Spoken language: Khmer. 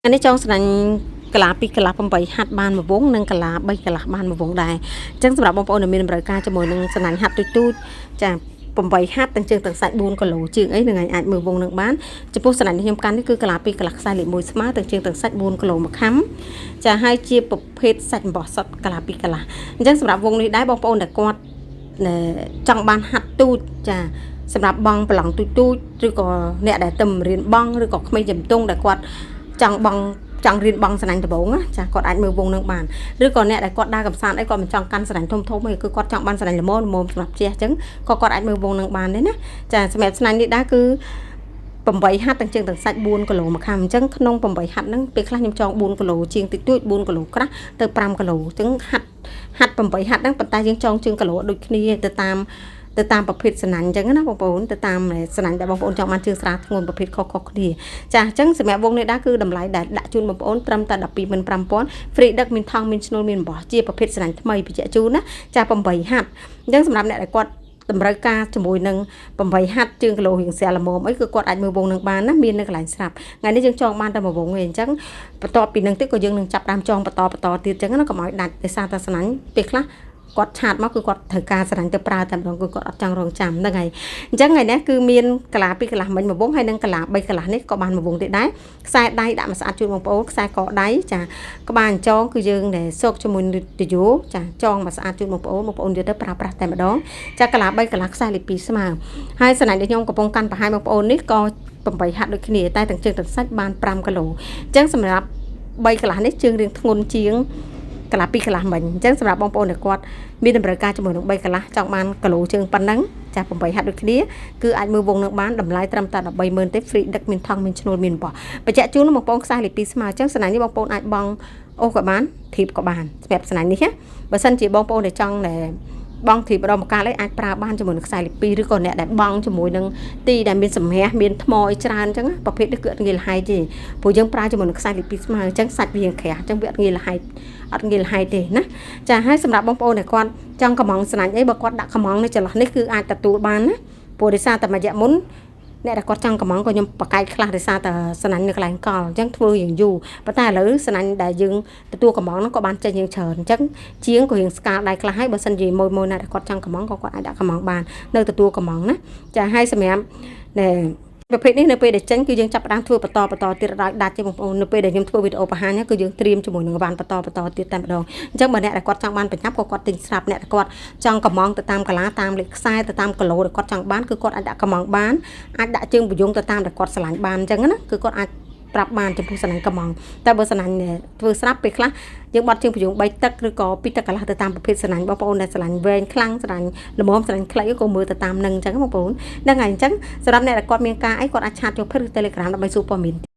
អានេះចងស្នាញ់កាឡា2កន្លះ8ហាត់បានមួយវងនិងកាឡា3កន្លះបានមួយវងដែរអញ្ចឹងសម្រាប់បងប្អូនដែលមានតម្រូវការជាមួយនឹងស្នាញ់ហាត់ទូចទូចចា8ហាត់ទាំងជើងទាំងសាច់4គីឡូជាងអីនឹងអាចមើលវងនឹងបានចំពោះស្នាញ់នេះខ្ញុំកាន់នេះគឺកាឡា2កន្លះខ្សែលេខ1ស្មើទាំងជើងទាំងសាច់4គីឡូមួយខាំចាហើយជាប្រភេទសាច់អំបោះសុតកាឡា2កន្លះអញ្ចឹងសម្រាប់វងនេះដែរបងប្អូនដែលគាត់ចង់បានហាត់ទូចចាសម្រាប់បងប្រឡងទូចទូចឬក៏អ្នកដែលទៅរៀនបងឬក៏ក្មេងជំទង់ដែលគាត់ចង់បងចង់រៀនបងស្នាញ់ដំបងណាចាគាត់អាចមើលវងនឹងបានឬក៏អ្នកដែលគាត់ដើរកំសាន្តអីគាត់មិនចង់កាន់ស្នាញ់ធំធំទេគឺគាត់ចង់បានស្នាញ់ល្មមល្មមសម្រាប់ជះអញ្ចឹងក៏គាត់អាចមើលវងនឹងបានដែរណាចាសម្រាប់ស្នាញ់នេះដែរគឺ8ហាត់ទាំងជើងទាំងសាច់4គីឡូមួយខាំអញ្ចឹងក្នុង8ហាត់ហ្នឹងពេលខ្លះខ្ញុំចង4គីឡូជាងតិចតួច4គីឡូក្រាស់ទៅ5គីឡូអញ្ចឹងហាត់ហាត់8ហាត់ហ្នឹងប៉ុន្តែយើងចងជើងគីឡូដូចគ្នាទៅតាមប្រភេទសណាញ់អញ្ចឹងណាបងប្អូនទៅតាមសណាញ់ដែលបងប្អូនចង់បានជើងស្រាលធ្ងន់ប្រភេទខុសៗគ្នាចាអញ្ចឹងសម្រាប់វងនេះដែរគឺតម្លៃដែលដាក់ជូនបងប្អូនត្រឹមតែ125,000 free ដឹកមានថង់មានឈ្នួលមានអំបោះជាប្រភេទសណាញ់ថ្មីបញ្ជាក់ជូនណាចា8ហាត់អញ្ចឹងសម្រាប់អ្នកដែលគាត់តម្រូវការជាមួយនឹង8ហាត់ជើងគីឡូរៀងស្រាលល្មមអីគឺគាត់អាចមើលវងនឹងបានណាមាននៅកន្លែងស្រាប់ថ្ងៃនេះយើងចងបានតែមួយវងឯងអញ្ចឹងបន្ទាប់ពីនឹងទៀតក៏យើងនឹងចាប់ដើមចងបន្តបន្តទៀតអញ្ចឹងណាកុំឲ្យដាច់ដោយសារតែស្នាញ់ពេលខ្លះគាត់ chat មកគឺគាត់ត្រូវការស្រឡាញ់ទៅប្រើតែម្ដងគឺគាត់អត់ចង់រងចាំហ្នឹងហើយអញ្ចឹងថ្ងៃនេះគឺមានកាឡា2កន្លះមិញមួយវងហើយនិងកាឡា3កន្លះនេះក៏បានមួយវងទៀតដែរខ្សែដៃដាក់មកស្អាតជូនបងប្អូនខ្សែកដៃចាក្បាលចងគឺយើងដែលសោកជាមួយនឹងតយោចាចងមកស្អាតជូនបងប្អូនបងប្អូនយកទៅប្រើប្រាស់តែម្ដងចាកាឡា3កន្លះខ្សែលេខ2ស្មើហើយស្នាញ់ដែលខ្ញុំកំពុងកាន់បង្ហាញបងប្អូននេះក៏8ហាត់ដូចគ្នាតែទាំងជើងទាំងសាច់បាន5គីឡូអញ្ចឹងសម្រាប់3កន្លះនេះជើងរៀងធ្ងន់ជាងកន្លះ2កន្លះមិញអញ្ចឹងសម្រាប់បងប្អូនដែលគាត់មានតម្រូវការជាមួយនឹង3កន្លះចង់បានគីឡូជើងប៉ុណ្ណឹងចា8ហាត់ដូចគ្នាគឺអាចមើលវងនឹងបានតម្លៃត្រឹមតែ130,000ទេ free ដឹកមានថង់មានឈ្នួលមានបោះបញ្ជាក់ជូនបងប្អូនខ្សែលេខ2ស្មើអញ្ចឹងស្នាញ់នេះបងប្អូនអាចបងអូសក៏បានធៀបក៏បានសម្រាប់ស្នាញ់នេះណាបើសិនជាបងប្អូនដែលចង់ដែលបងធីបម្ដងម្កាលអីអាចប្រើបានជាមួយនឹងខ្សែលេខ2ឬក៏អ្នកដែលបងជាមួយនឹងទីដែលមានសម្រះមានថ្មអីច្រើនអញ្ចឹងប្រភេទនេះគឺអត់ងាយលហែកទេព្រោះយើងប្រើជាមួយនឹងខ្សែលេខ2ស្មើអញ្ចឹងសាច់វាក្រាស់អញ្ចឹងវាអត់ងាយលហែកអត់ងាយលហែកទេណាចាហើយសម្រាប់បងប្អូនដែលគាត់ចង់កំងស្នាញ់អីបើគាត់ដាក់កំងនៅចន្លោះនេះគឺអាចទទួលបានណាព្រោះដោយសារតែមួយរយៈមុនអ្នកដែលគាត់ចង់កំងក៏ខ្ញុំបកកាយខ្លះដោយសារតែស្នាញ់នៅកន្លែងកលអញ្ចឹងធ្វើរៀងយូរប៉ុន្តែឥឡូវស្នាញ់ដែលយើងទទួលកំងហ្នឹងក៏បានចេញរៀងច្រើនអញ្ចឹងជាងក៏រៀងស្គាល់ដៃខ្លះហើយបើសិនជាមួយមួយណាដែលគាត់ចង់កំងក៏គាត់អាចដាក់កំងបាននៅទទួលកំងណាចាហើយសម្រាប់ណែប្រភេទនេះនៅពេលដែលចេញគឺយើងចាប់ផ្ដើមធ្វើបន្តបន្តទៀតដល់ដាច់ទេបងប្អូននៅពេលដែលខ្ញុំធ្វើវីដេអូបង្ហាញគឺយើងត្រៀមជាមួយនឹងបានបន្តបន្តទៀតតែម្ដងអញ្ចឹងបើអ្នកដែលគាត់ចង់បានប្រញាប់ក៏គាត់ទិញស្រាប់អ្នកដែលគាត់ចង់កំងទៅតាមកាឡាតាមលេខខ្សែទៅតាមគីឡូដែលគាត់ចង់បានគឺគាត់អាចដាក់កំងបានអាចដាក់ជើងប្រយងទៅតាមដែលគាត់ស្រឡាញ់បានអញ្ចឹងណាគឺគាត់អាចប្រាប់បានចំពោះសណាញ់កំងតែបើសណាញ់ធ្វើស្រាប់ពេលខ្លះយើងបត់ជើងប្រយង3ទឹកឬក៏2ទឹកកន្លះទៅតាមប្រភេទសណាញ់បងប្អូនដែលស្រឡាញ់វែងខ្លាំងស្រឡាញ់ល្មមស្រឡាញ់ខ្លីក៏មើលទៅតាមនឹងអញ្ចឹងបងប្អូនហ្នឹងហើយអញ្ចឹងសម្រាប់អ្នកដែលគាត់មានការអីគាត់អាច chat ចូល page ឬ Telegram ដើម្បីសួរព័ត៌មាន។